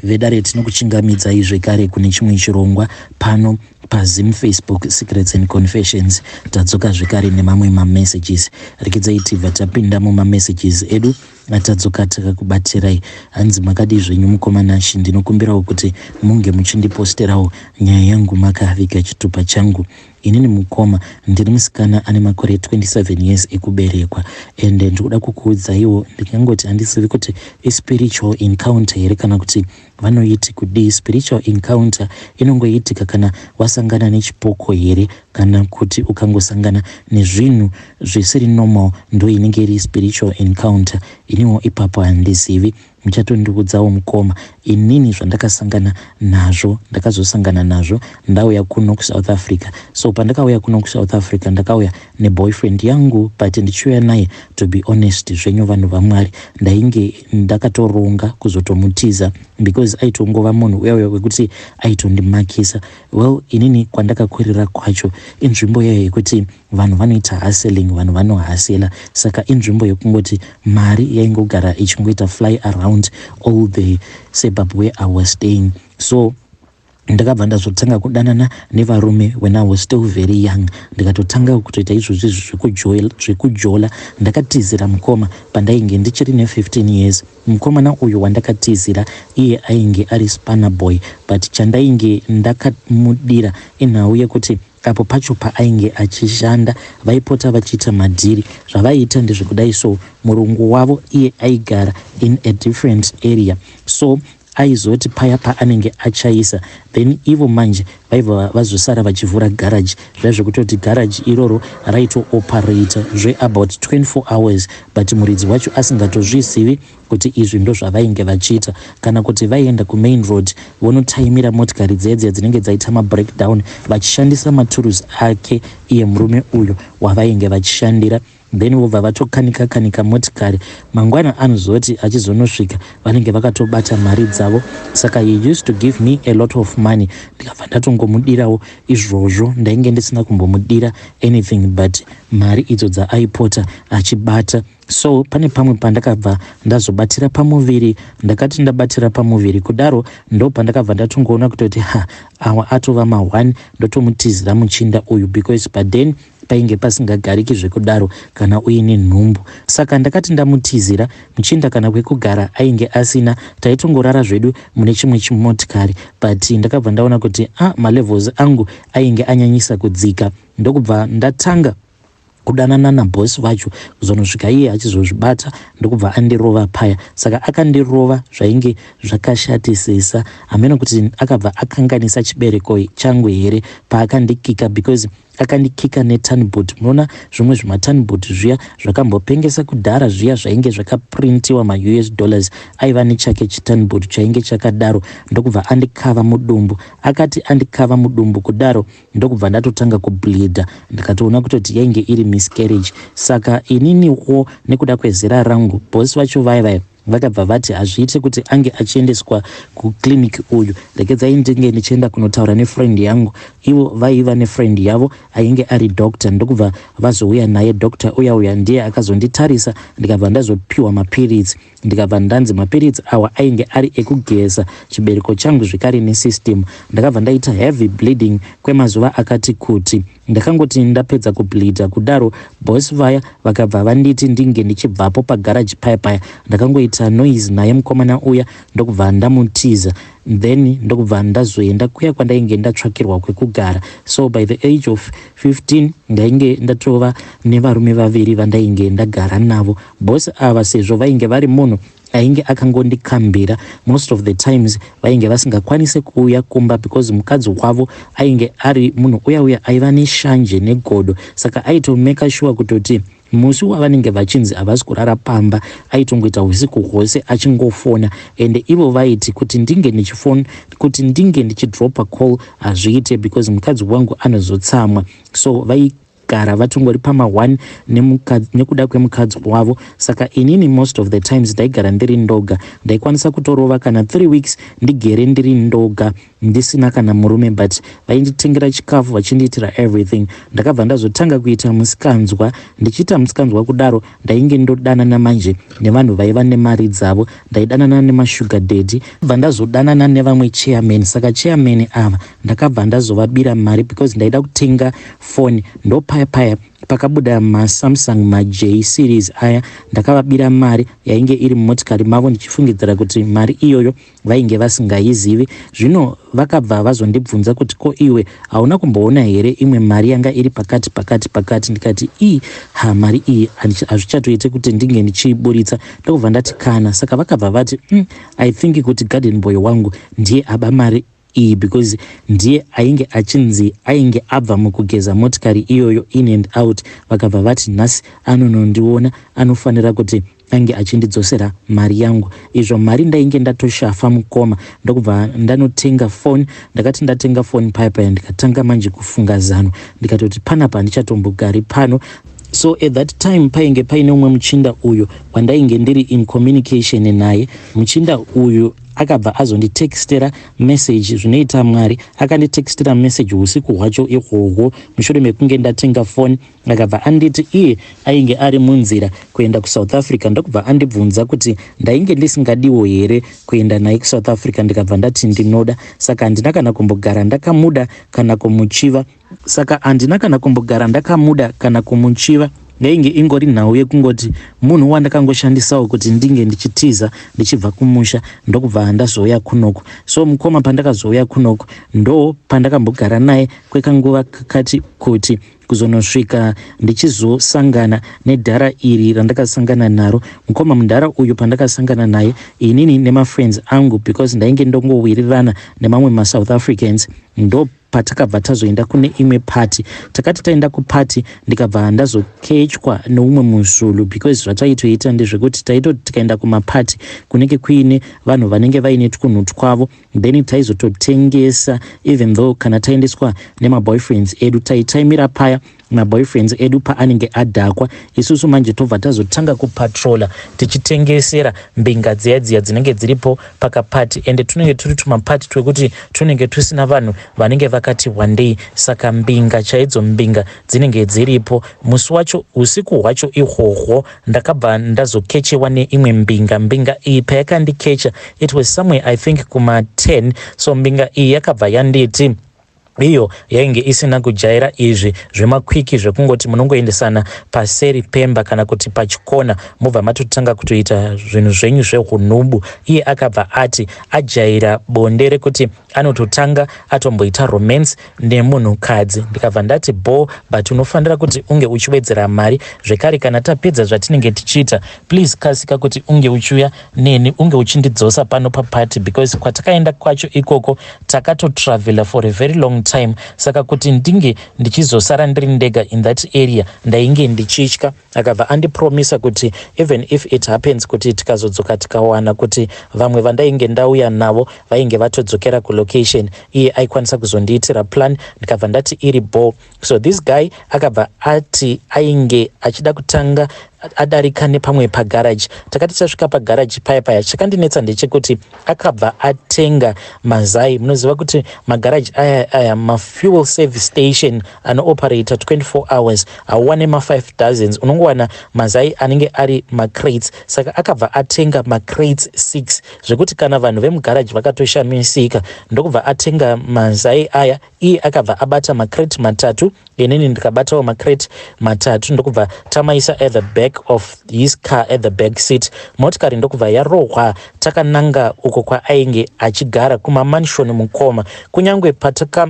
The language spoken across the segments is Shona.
Vedare, tinokuchingamidzai zvekare kune chimwe chirongwa pano paZim Facebook Secrets and Confessions. Tadzoka zvekare nemamwe mamessages. Rekedzai tibva tapinda mumamessages edu atadzoka takakubatirai. Hanzi, "Makadii zvenyu mukoma Nashi? Ndinokumbirawo kuti munge muchindiposterawo nyaya yangu makaviga chitupa changu. Inini mukoma, ndiri musikana ane makore 27 years ekuberekwa, ende ndikuda kukuudzaiwo, ndingangoti handizivi kuti ispiritual encounter here kana kuti vanoiti kudii. Spiritual encounter inongoitika kana wasangana nechipoko here, kana kuti ukangosangana nezvinhu zvisiri normal, ndo inenge iri spiritual encounter? Iniwo ipapo handizivi, muchatondiudzawo mukoma. Inini zvandakasangana nazvo, ndakazosangana nazvo ndauya kuno kuSouth Africa. So pandakauya kuno kuSouth Africa, ndakauya neboyfriend yangu, but ndichiuya naye, to be honest zvenyu vanhu vaMwari, ndainge ndakatoronga kuzotomutiza because aitongova munhu uya uya wekuti aitondimakisa. Well, inini kwandakakurira kwacho inzvimbo yayo yekuti vanhu vanoita hustling, vanhu vanohustler. Saka inzvimbo yekungoti mari yaingogara ichingoita fly around all the suburb where I was staying. So ndakabva ndazotanga kudanana nevarume when I was still very young. Ndikatotanga kutoita izvozvi zvekujola. Ndakatizira mukoma pandainge ndichiri ne15 years. Mukomana uyu wandakatizira, iye ainge ari spanner boy, but chandainge ndakamudira inhau yekuti apo pacho paainge achishanda vaipota vachiita madhiri. Zvavaiita ndezvekudai. So murungu wavo iye aigara in a different area, so aizoti paya paanenge achaisa, then ivo manje vaibva vazosara vachivhura garaji zviya, zvekutoti garaji iroro raitooperata zveabout 24 hours, but muridzi wacho asingatozvizivi kuti izvi ndo zvavainge vachiita. Kana kuti vaienda kumain road vonotaimira motikari dzedziya dzinenge dzaita mabreakdown, vachishandisa maturusi ake iye murume uyu wavainge vachishandira, then vobva vatokanika kanika motikari. Mangwana anozoti achizonosvika, vanenge vakatobata mari dzavo. Saka he used to give me a lot of money. Ndikabva ndatongomudirawo izvozvo. Ndainge ndisina kumbomudira anything but mari idzo dzaaipota achibata. So pane pamwe pandakabva ndazobatira pamuviri. Ndakati ndabatira pamuviri kudaro, ndo pandakabva ndatongoona kutoti ha, awa atova ma1, ndotomutizira muchinda uyu, because but then painge pasingagariki zvekudaro kana uine nhumbu. Saka ndakati ndamutizira muchinda, kana kwekugara ainge asina. Taitongorara zvedu mune chimwe chimotikari, but ndakabva ndaona kuti a malevels angu ainge anyanyisa kudzika, ndokubva ndatanga kudanana nabhosi vacho, kuzonosvika iye achizozvibata, ndokubva andirova paya. Saka akandirova zvainge zvakashatisisa. Hameno kuti akabva akanganisa chibereko changu here paakandikika, because akandikika neturnboot. Munoona zvimwe zvimaturnboot zviya zvakambopengesa kudhara zviya, zvainge zvakaprintiwa maUS dollars. Aiva nechake chiturnboot chainge chakadaro, ndokubva andikava mudumbu. Akati andikava mudumbu kudaro, ndokubva ndatotanga kubleeda. Ndikatoona kutoti yainge iri miscarriage. Saka ininiwo nekuda kwezera rangu, bhosi vacho vaya vaya vakabva vati hazviite kuti ange achiendeswa kuclinic uyu, regedzai ndinge ndichienda kunotaura nefriend yangu. Ivo vaiva nefriend yavo ainge ari doctor, ndokubva vazouya naye. Doctor uya uya ndiye akazonditarisa, ndikabva ndazopiwa mapiritsi. Ndikabva ndanzi mapiritsi awa ainge ari ekugeza chibereko changu zvekare nesystem. Ndakabva ndaita heavy bleeding kwemazuva akati kuti. Ndakangoti ndapedza kubleeda kudaro, boss vaya vakabva vanditi ndinge ndichibvapo pagaraji paya paya. Ndakangoita noise naye mukomana uya, ndokubva ndamutiza, then ndokubva ndazoenda kuya kwandainge ndatsvakirwa kwekugara. So by the age of 15 ndainge ndatova nevarume vaviri vandainge ndagara navo. Boss ava, sezvo vainge vari munhu ainge akangondikambira, most of the times vainge vasingakwanisi kuuya kumba because mukadzi wavo ainge ari munhu uya uya aiva neshanje negodo. Saka aitomeka sure kutoti musi wavanenge vachinzi havasi kurara pamba, aitongoita usiku hwose achingofona. Ende ivo vaiti kuti ndinge ndichifona, kuti ndinge ndichidropa call, hazviite because mukadzi wangu anozotsamwa. So vaigara vatongori pama1 nekuda kwemukadzi wavo. Saka inini most of the times ndaigara ndiri ndoga. Ndaikwanisa kutorova kana 3 weeks ndigere ndiri ndoga. Ndisina kana murume, but vainditengera chikafu, vachindiitira everything. Ndakabva ndazotanga kuita musikanzwa. Ndichiita musikanzwa kudaro, ndainge ndodanana manje nevanhu vaiva nemari dzavo. Ndaidanana nemasugar daddy, bva ndazodanana nevamwe chairman. Saka chairman ava ndakabva ndazovabira mari because ndaida kutenga foni. Ndopaya paya pakabuda maSamsung maJ series aya. Ndakavabira mari yainge iri mumotikari mavo, ndichifungidzira kuti mari iyoyo vainge vasingaizivi. Zvino vakabva vazondibvunza kuti, "Ko iwe, hauna kumboona here imwe mari yanga iri pakati pakati pakati?" Ndikati, "Ii, ha, mari iyi hazvichatoite kuti ndinge ndichiiburitsa." Ndokubva ndati, "Kana." Saka vakabva vati, I think kuti garden boy wangu ndiye aba mari iyi, because ndiye ainge achinzi ainge abva mukugeza motikari iyoyo in and out." Vakabva vati, "Nhasi anonondiona, anofanira kuti ange achindidzosera mari yangu." Izvo mari ndainge ndatoshafa, mukoma. Ndokubva ndanotenga foni. Ndakati ndatenga foni paya paya, ndikatanga manje kufunga zano. Ndikatoti, "Panapa handichatombogari pano." So at that time painge paine umwe muchinda uyu wandainge ndiri in communication naye. Muchinda uyu akabva azonditextera message. Zvinoita Mwari, akanditextera message usiku hwacho ihwohwo mushure mekunge ndatenga foni. Akabva anditi iye ainge ari munzira kuenda kuSouth Africa, ndokubva andibvunza kuti ndainge ndisingadiwo here kuenda naye kuSouth Africa. Ndikabva ndati ndinoda. Saka handina kana kumbogara ndakamuda kana kumuchiva. Saka handina kana kumbogara ndakamuda kana kumuchiva. Yainge ingori nhau yekungoti munhu wandakangoshandisawo kuti ndinge ndichitiza ndichibva kumusha, ndokubva ndazouya kunoku. So mukoma, pandakazouya kunoku, ndo pandakambogara naye kwekanguva kakati kuti, kuzonosvika ndichizosangana nedhara iri randakasangana naro. Mukoma, mudhara uyu pandakasangana naye inini nemafriends angu, because ndainge ndongowirirana nemamwe maSouth Africans, ndo patakabva tazoenda kune imwe party. Takati taenda kuparty, ndikabva ndazokechwa neumwe muzulu, because zvataitoita ndezvekuti taitoti tikaenda kumapati kunenge kuine vanhu vanenge vaine twunhu twavo, then taizototengesa. Even though kana taendeswa nemaboyfriends edu, taitaimira paya maboyfriends edu paanenge adhakwa, isusu manje tobva tazotanga kupatrola, tichitengesera mbinga dziya dziya dzinenge dziripo pakapati. Ende tunenge turi tumapati twekuti tunenge tusina vanhu vanenge vakati wandei, saka mbinga chaidzo, mbinga dzinenge dziripo. Musi wacho, usiku hwacho ihwohwo, ndakabva ndazokechewa neimwe mbinga. Mbinga iyi payakandikecha, it was somewhere, I think, kuma10. So mbinga iyi yakabva yanditi iyo yainge isina kujaira izvi zvemakwiki, zvekungoti munongoendesana paseri pemba kana kuti pachikona, mobva matotanga kutoita zvinhu zvenyu zvehunhubu. Iye akabva ati ajaira bonde rekuti anototanga atomboita romance nemunhukadzi. Ndikabva ndati, "Bo, but unofanira kuti unge uchiwedzera mari zvekare. Kana tapedza zvatinenge tichiita, please kasika kuti unge uchiuya neni, unge uchindidzosa pano papati, because kwatakaenda kwacho ikoko takatotravela for a very long time, saka kuti ndinge ndichizosara ndiri ndega in that area, ndainge ndichitya." Akabva andipromisa kuti even if it happens kuti tikazodzoka, tikawana kuti vamwe vandainge ndauya navo vainge vatodzokera kulocation, iye aikwanisa kuzondiitira plan. Ndikabva ndati iri bo. So this guy akabva ati ainge achida kutanga adarika nepamwe pagaraji. Takati tasvika pagaraji paya paya, chakandinetsa ndechekuti akabva atenga mazai. Munoziva kuti magaraji aya aya mafuel service station anooperata 24 hours, hauwane ma5 dozens, unongowana mazai anenge ari macrates. Saka akabva atenga macrates 6, zvekuti kana vanhu vemugaraji vakatoshamisika. Ndokubva atenga mazai aya. Iye akabva abata macrate 3, inini ndikabatawo macrate 3, ndokubva tamaisa at the back of his car, at the back seat. Motikari ndokubva yarohwa, takananga uko kwaainge achigara kumamansion. Mukoma, kunyange pataka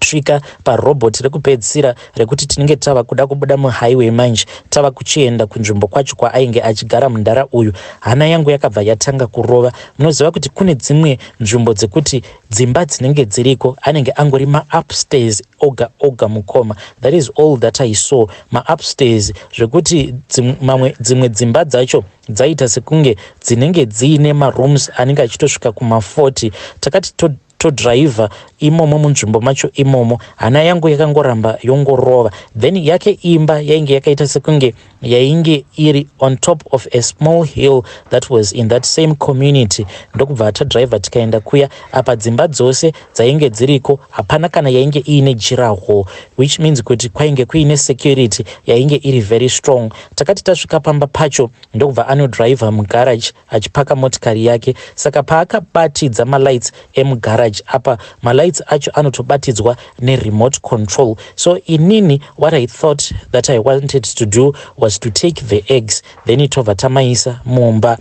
svika parobot rekupedzisira rekuti tinenge tava kuda kubuda muhighway manje, tava kuchienda kunzvimbo kwacho kwaainge achigara mundara uyu, hana yangu yakabva yatanga kurova. Munoziva kuti kune dzimwe nzvimbo dzekuti dzimba dzinenge dziriko anenge angori maupstairs oga oga. Mukoma, that is all that I saw, maupstairs, zvekuti mamwe dzimwe dzimba dzacho dzaita sekunge dzinenge dziine marooms anenge achitosvika kuma40. Takati Todhiraivha imomo munzvimbo macho imomo, hana yangu yakangoramba yongorova. Then yake imba yainge yakaita sekunge yainge iri on top of a small hill that was in that same community. Ndokubva tadhiraivha tikaenda kuya. Apa dzimba dzose dzainge dziriko, hapana kana yainge iine durawall, which means kuti kwainge kuine security yainge iri very strong. Takati tasvika pamba pacho, ndokubva anodhiraivha mugarage achipaka motikari yake. Saka paakabatidza malights emugarage, apa malights acho anotobatidzwa neremote control. So inini, what I thought that I wanted to do was to take the eggs, then tobva tamaisa mumba.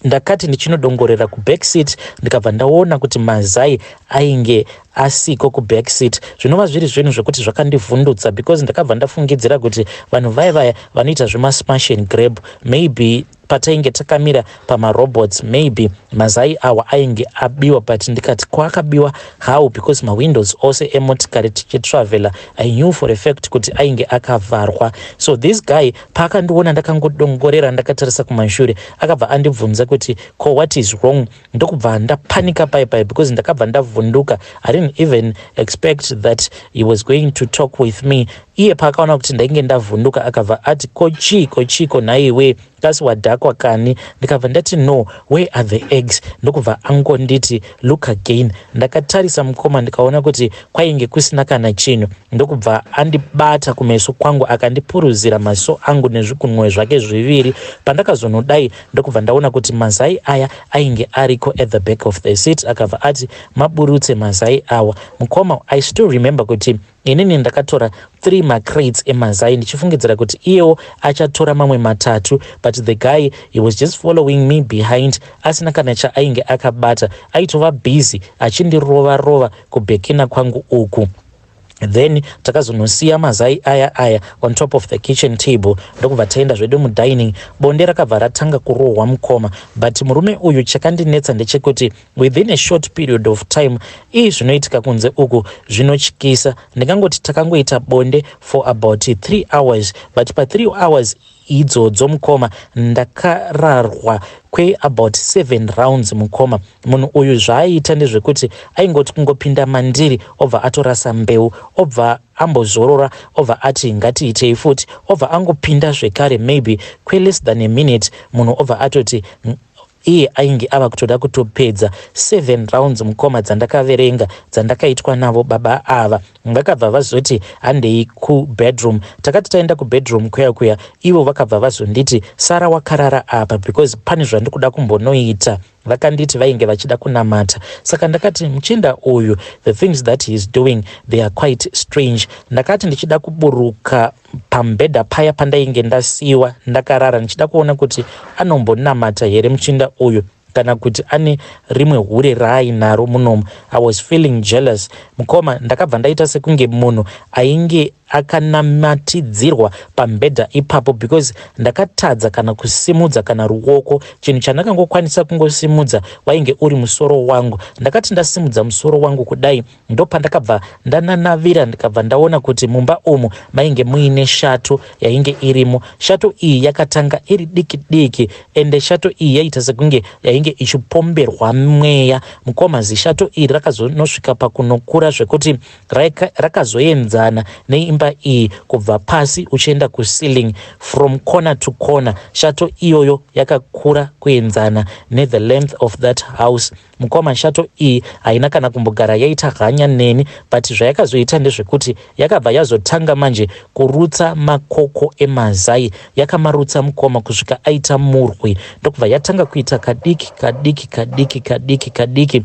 Ndakati ndichinodongorera kuback seat, ndikabva ndaona kuti mazai ainge asiko kuback seat, zvinova zviri zvinhu zvekuti zvakandivhundutsa, because ndakabva ndafungidzira kuti vanhu vaya vaya vanoita zvemasmash and grab, maybe patainge takamira pamarobots, maybe mazai awa ainge abiwa. But ndikati, kwaakabiwa how? Because mawindows ose emotikari tichitravela, I knew for a fact kuti ainge akavharwa. So this guy paakandiona ndakangodongorera ndakatarisa kumashure, akabva andibvunza kuti, "Ko, what is wrong?" Ndokubva ndapanika pai pai, because ndakabva ndavhunduka. I didn't even expect that he was going to talk with me. Iye paakaona kuti ndainge ndavhunduka, akabva ati, "Ko chiko, chiko nhaiwe? Kasi wadhakwa kani?" Ndikabva ndati, "No, where are the eggs?" Ndokubva angonditi, "Look again." Ndakatarisa mukoma, ndikaona kuti kwainge kusina kana chinhu. Ndokubva andibata kumeso kwangu, akandipuruzira maso angu nezvigunwe zvake zviviri. Pandakazonodai, ndokubva ndaona kuti mazai aya ainge ariko at the back of the seat. Akabva ati, "Maburutse mazai awa." Mukoma, I still remember kuti inini ndakatora 3 macrates emazai, ndichifungidzira kuti iyewo achatora mamwe matatu. But the guy, he was just following me behind asina kana chaainge akabata. Aitova busy achindirova rova kubhekina kwangu uku. Then takazonosiya mazai aya aya on top of the kitchen table, ndokubva taenda zvedu mudining. Bonde rakabva ratanga kurohwa, mukoma. But murume uyu, chakandinetsa ndechekuti within a short period of time, ii, zvinoitika kunze uku zvinotyisa. Ndingangoti takangoita bonde for about 3 hours, but pa3 hours idzodzo, mukoma, ndakararwa kweabout 7 rounds. Mukoma, munhu uyu zvaaiita ndezvekuti aingoti kungopinda mandiri, obva atorasa mbeu, obva ambozorora, obva ati, "Ngatiitei futi," obva angopinda zvekare maybe kweless than a minute, munhu obva atoti iye ainge ava kutoda kutopedza. 7 rounds, mukoma, dzandakaverenga dzandakaitwa navo baba ava. Vakabva vazoti, "Handei kubedroom." Takati taenda kubedroom kuya kuya, ivo vakabva vazonditi, "Sara wakarara apa, because pane zvandikuda kumbonoita." Vakanditi vainge vachida kunamata. Saka ndakati, muchinda uyu, the things that he is doing, they are quite strange. Ndakati ndichida kuburuka pamubhedha paya pandainge ndasiyiwa ndakarara, ndichida kuona kuti anombonamata here muchinda uyu, kana kuti ane rimwe hure raainaro munomu. I was feeling jealous, mukoma. Ndakabva ndaita sekunge munhu ainge akanamatidzirwa pamubhedha ipapo, because ndakatadza kana kusimudza kana ruoko. Chinhu chandakangokwanisa kungosimudza wainge uri musoro wangu. Ndakati ndasimudza musoro wangu kudai, ndopandakabva ndananavira, ndikabva ndaona kuti mumba umu mainge muine shato yainge irimo. Shato iyi yakatanga iri diki diki, ende shato iyi yaita sekunge yainge ichipomberwa mweya. Mukoma, zishato iri rakazonosvika pakunokura zvekuti rakazoenzana neimba iyi kubva pasi uchienda kuceiling, from corner to corner. Shato iyoyo yakakura kuenzana nethe length of that house. Mukoma, shato iyi haina kana kumbogara yaita hanya neni, but zvayakazoita ndezvekuti yakabva yazotanga manje kurutsa makoko emazai. Yakamarutsa, mukoma, kusvika aita murwi. Ndokubva yatanga kuita kadiki kadiki kadiki kadiki kadiki,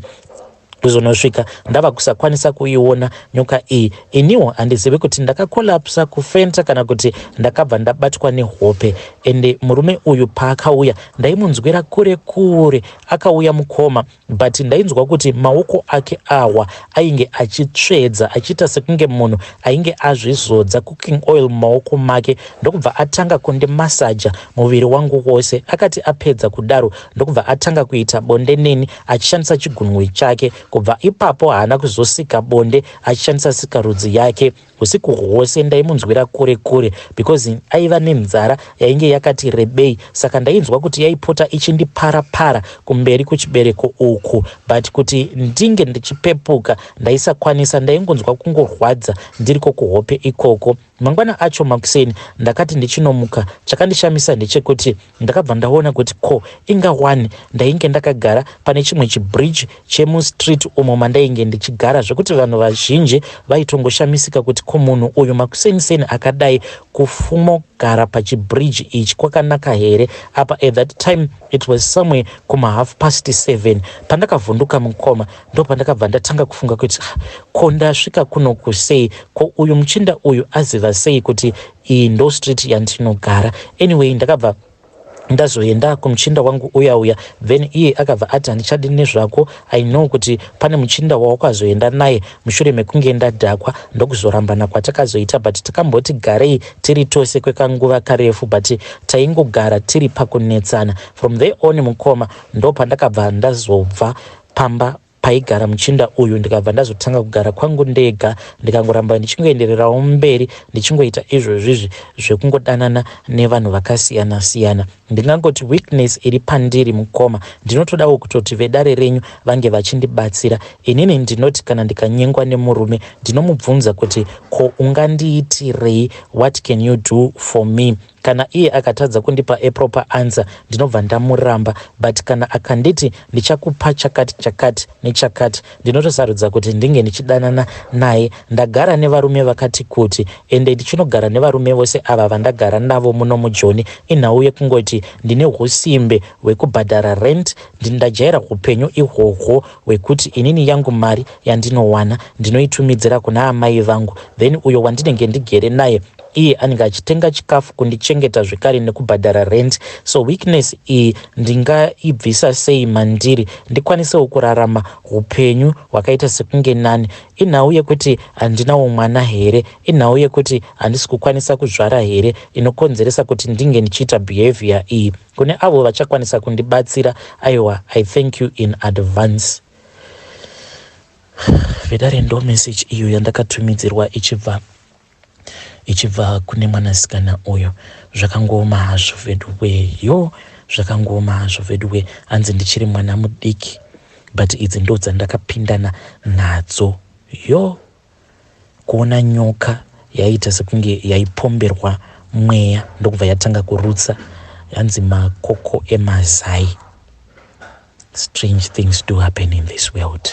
kuzonosvika ndava kusakwanisa kuiona nyoka iyi. Iniwo handizivi kuti ndakakolapsa kufenta kana kuti ndakabva ndabatwa nehope. Ende murume uyu paakauya, ndaimunzwira kure kure. Akauya, mukoma, but ndainzwa kuti maoko ake awa ainge achitsvedza, achiita sekunge munhu ainge azvizodza cooking oil mumaoko make. Ndokubva atanga kundimasaja muviri wangu wose. Akati apedza kudaro, ndokubva atanga kuita bonde neni achishandisa chigunwe chake. Kubva ipapo haana kuzosika bonde achishandisa sikarudzi yake. Usiku hwose ndaimunzwira kure kure because aiva nenzara yainge yakati rebei, saka ndainzwa kuti yaipota ichindipara para kumberi kuchibereko uku, but kuti ndinge ndichipepuka ndaisakwanisa. Ndaingonzwa kungorwadza ndiriko kuhope ikoko. Mangwana acho makuseni ndakati ndichinomuka, chakandishamisa ndechekuti ndakabva ndaona kuti ko inga wani ndainge ndakagara pane chimwe chibridge chemustreet umo mandainge ndichigara, zvekuti vanhu vazhinji vaitongoshamisika kuti ko munhu uyu makuseniseni akadai kufumogara pachibridge ichi kwakanaka here? Apa at that time it was somewhere kuma 7:30. Pandakavhunduka mukoma, ndo pandakabva ndatanga kufunga kuti, "Ah, ko ndasvika kunoku sei? Ko uyu muchinda uyu aziva sei kuti iyi ndo street yandinogara?" Anyway, ndakabva ndazoenda kumuchinda wangu uya uya. Then iye akabva ati, "Handichadi nezvako. I know kuti pane muchinda wawakazoenda naye mushure mekunge ndadhakwa ndokuzorambana kwatakazoita, but takamboti garei tiri tose kwekanguva karefu, but taingogara tiri pakunetsana." From there on, mukoma, ndo pandakabva ndazobva pamba paigara muchinda uyu, ndikabva ndazotanga kugara kwangu ndega, ndikangoramba ndichingoendererawo mberi ndichingoita izvozvizvi zvekungodanana nevanhu vakasiyana siyana. Ndingangoti weakness iri pandiri, mukoma, ndinotodawo kutoti vedare renyu vange vachindibatsira. Inini ndinoti kana ndikanyengwa nemurume, ndinomubvunza kuti, "Ko ungandiitirei? What can you do for me?" Kana iye akatadza kundipa a proper answer, ndinobva ndamuramba. But kana akanditi, "Ndichakupa chakati, chakati nechakati," ndinotosarudza kuti ndinge ndichidanana naye. Ndagara nevarume vakati kuti, ende ndichinogara nevarume vose ava vandagara navo muno mujoni, inhau yekungoti ndine usimbe hwekubhadhara rent. Ndajaira upenyu ihwohwo hwekuti inini yangu mari yandinowana ndinoitumidzira kuna amai vangu, then uyo wandinenge ndigere naye iye anenge achitenga chikafu, kundichengeta zvekare nekubhadhara rent. So weakness iyi ndingaibvisa sei mandiri, ndikwanisewo kurarama upenyu hwakaita sekunge nani? Inhau yekuti handinawo mwana here? Inhau yekuti handisi kukwanisa kuzvara here inokonzeresa kuti ndinge ndichiita behavior iyi? Kune avo vachakwanisa kundibatsira, aiwa, I thank you in advance. Vedare, ndo message iyo yandakatumidzirwa ichibva kune mwanasikana uyo. Zvakangooma hazvo veduwe. Yo, zvakangooma hazvo veduwe. Hanzi ndichiri mwana mudiki, but idzi ndo dzandakapindana nadzo. Yo, kuona nyoka yaiita sekunge yaipomberwa mweya, ndokubva yatanga kurutsa, hanzi makoko emazai. Strange things do happen in this world.